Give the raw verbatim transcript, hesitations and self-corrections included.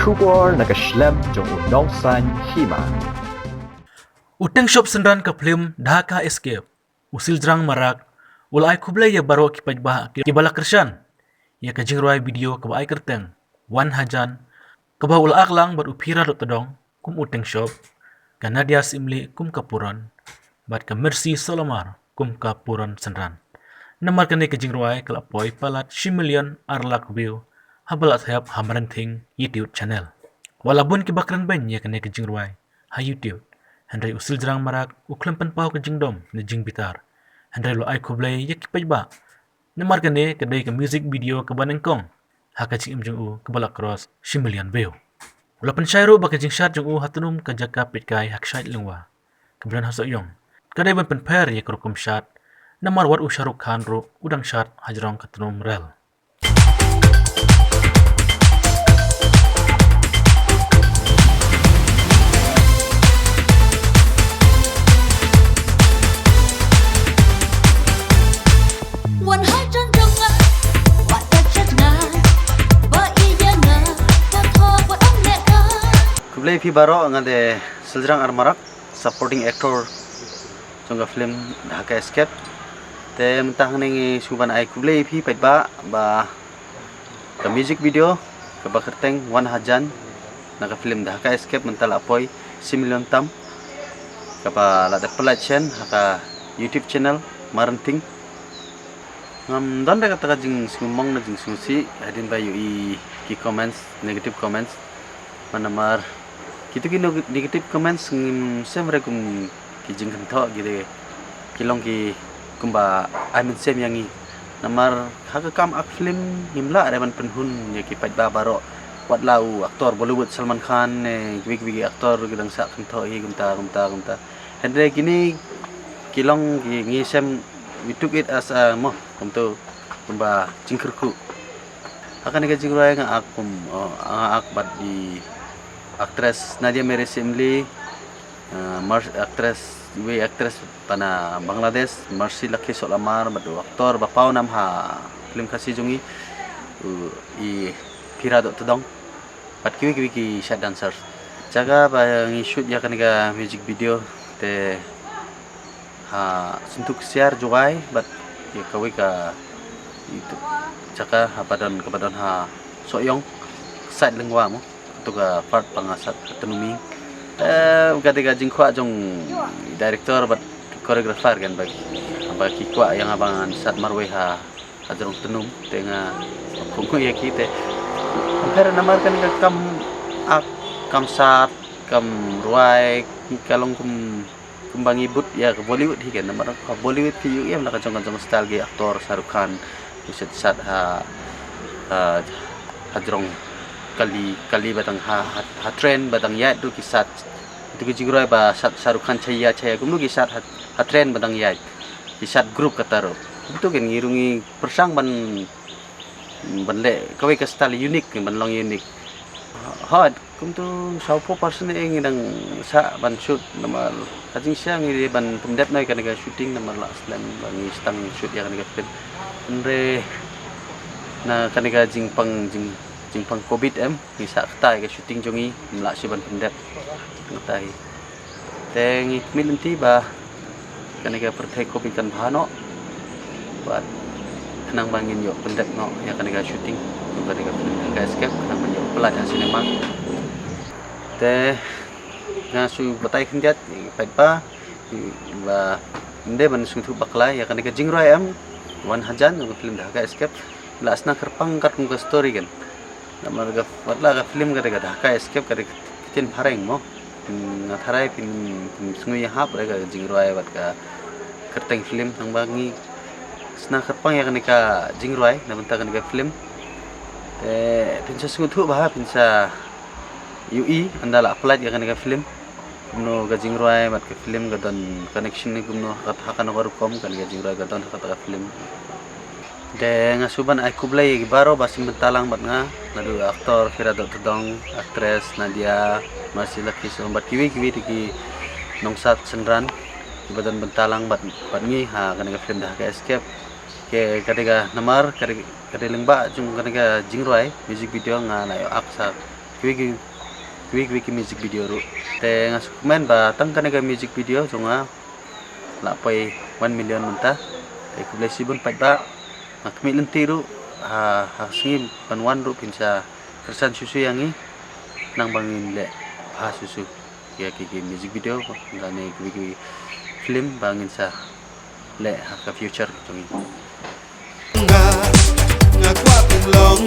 Khubor na ka shlem jong u Nongsaiñ Hima. U Teng Shop synran ka phlim Dhaka Escape, u Siljrang Marak u la ai khublei ïa baroh ki paidbah ki ba la kyrshan ïa ka jingrwai video kaba ai kyrteng Wan Hajan, kaba u la act lang bad u Phira Dotdong kum u Teng Shop, ka Nadia Simli kum ka Puron, bad ka Mercy Solomar kum ka Puron synran. Namar kane ka jingrwai ka la poi palat shi million ar lak view haba la thep ha Marenthing YouTube channel. Wat la bun ki ba kren beiñ ïa kane ka jingrwai ha YouTube, hynrei u Siljrang Marak u khlem pynpaw ka jingdom ne jingbitar, hynrei u la ai khublei ïa ki paidbah namar kane ka dei ka music video kaba nyngkong ha ka jingim jong u kaba la cross shi million view. U la pynshai ruh ba ka jingshad jong u ha tnum ka jaka peitkai ha kshaid lyngwa kaba don ha Sohiong, ka dei ban pynpher ïa ka rukom shad, namar wat u Shah Rukh Khan ruh u dang shad hajrong ka tnum rel. Wan hajan jong nga, wat ka chat nga, ba ïa nga, ba thok, wat ong leh nga. Khublei phi baroh, nga dei Siljrang R Marak, supporting actor jong ka film Dhaka Escape. Te mynta hangne ngi shu ban ai khublei phi paidbah ba ka music video kaba kyrteng Wan Hajan na ka film Dhaka Escape mynta la poi shi million tam, kaba la dep pynlait shen ha ka YouTube channel Marenthing. Ngam don re kata ka jingsngewmong ne jingsngewsih hadien ba ïohi ki comments, negative comments. Namar kito ki neg-, negative comments ngim shem re kum ki jingkynthoh, ki de ki long ki kumba ai mynsiem ïa ngi. Namar ha ka kam act film ngim lah re ban pynhun ïa ki paidbah baroh. Wat la u actor Bollywood Salman Khan ne kiwei kiwei ki actor ki dang sah kynthoh hi kumta kumta kumta. Hynrei kine ki long ki, ngi shem, we took it as a mo, kumto, kumba jingkyrkhu. Ha kane ka jingrwai nga act kum, oh, nga act bad i actress Nadia Mary Simli, eh, Mer-, actress, iwei actress ba na Bangladesh, Mercy Lakhi Solamar, bad u actor ba paw nam ha film Khasi jong ngi, u, i Phira Dotdong. Bad kiwei kiwei ki shad dancers. Jaka ba ngi shoot ïa kane ka music video te ha Syntu Ksiar Jowai bad ïa kawei ka itu jaka ha ba don, kaba don ha Sohiong, side lyngwa mo. Kato ka part ba nga sat ha Tnuming. Eh, ka dei ka jingkwah jong director bad choreographer kan ba, ba ki kwah ïa nga ba ngan sat marwei ha hajrong Tnum, te nga kynmaw ïa ki te. Pher namar kane ka kam act, kam sat, kam rwai, ka long kum, kumba ngi bud ïa ka Bollywood hi kan, namar ka Bollywood ki ïohi em la ka jong, ka jong style ki actor Shah Rukh Khan, ki sat sat ha, ha, hajrong kali, kali ba dang ha, ha, ha train ba dang ïaid ruh ki sat. Itu ki jingrwai ba sat Shah Rukh Khan Chaiya Chaiya, kumno ki sat ha, ha train ba dang ïaid. Ki sat group kata ruh. Kumto kan ngi ruh ngi pyrshang ban, ban leh kawei ka style unique, ban long unique. Hooid, kumto saw phew percent eh ngi dang sah ban shoot namar ka jingshisha ngi dei ban pyndep noh ïa kane ka shooting namar la slem ba ngi sdang shoot ïa kane ka film. Hynrei na kane ka jingpang, jing, jingpang covid em, ngi sah kata ïa ka shooting jong ngi, ym lah shuh ban pyndep. Kata hi. Te ngi khmih lynti ba kane ka pyrthei covid kan bha noh. Bad khnang ba ngin ïoh pyndep noh ïa kane ka shooting, kane ka film Dhaka Escape, khnang ban ïoh pynlait ha cinema. Te nga shu batai khyndiat ïa ki paidbah ba ym dei ban sngewthuh bakla ïa kane ka jingrwai em, Wan Hajan, ka film Dhaka Escape. La sna kyrpang katkum ka story kan. Namar ka, wat la ka film ka dei ka Dhaka Escape, ka dei ka ktien phareng mo. Hmm, nga tharai phin, phin sngew ïahap re ka jingrwai bad ka kyrteng film, tang ba ngi sna kyrpang ïa kane ka jingrwai na bynta kane ka film. Te phin sa sngewthuh bha, phin sa ïohi ynda la pynlait ïa kane ka film. Kumno ka jingrwai bad ka film ka don connection ne kumno ha ka, ha kano ka rukom kane ka jingrwai ka don ha kata ka film. Te nga shu ban ai khublei ïa ki baroh ba shim bynta lang bad nga, naduh actor Phira Dotdong, actress Nadia, Mercy Lakhi Solamar bad kiwei kiwei de ki nongsat synran kiba don bynta lang bad, bad ngi ha kane ka film Dhaka Escape. Ke ka dei ka namar ka dei, ka dei lyngba jong kane ka jingrwai music video nga la ïoh act sa Kiwei kiwei ki music video ruh. Te nga sngewkmen ba tang kane ka music video jong nga la poi one million mynta. Te khublei shibun paidbah. Nga khmih lynti ruh ha ha sngi ban wan ruh phin sa kyrshan shuh shuh ïa ngi. Nang ba ngin leh bha shuh shuh ïa ki ki music video, lane ki ki film ba ngin sa leh ha ka future jong ngi. Nga, nga kwah pynlong.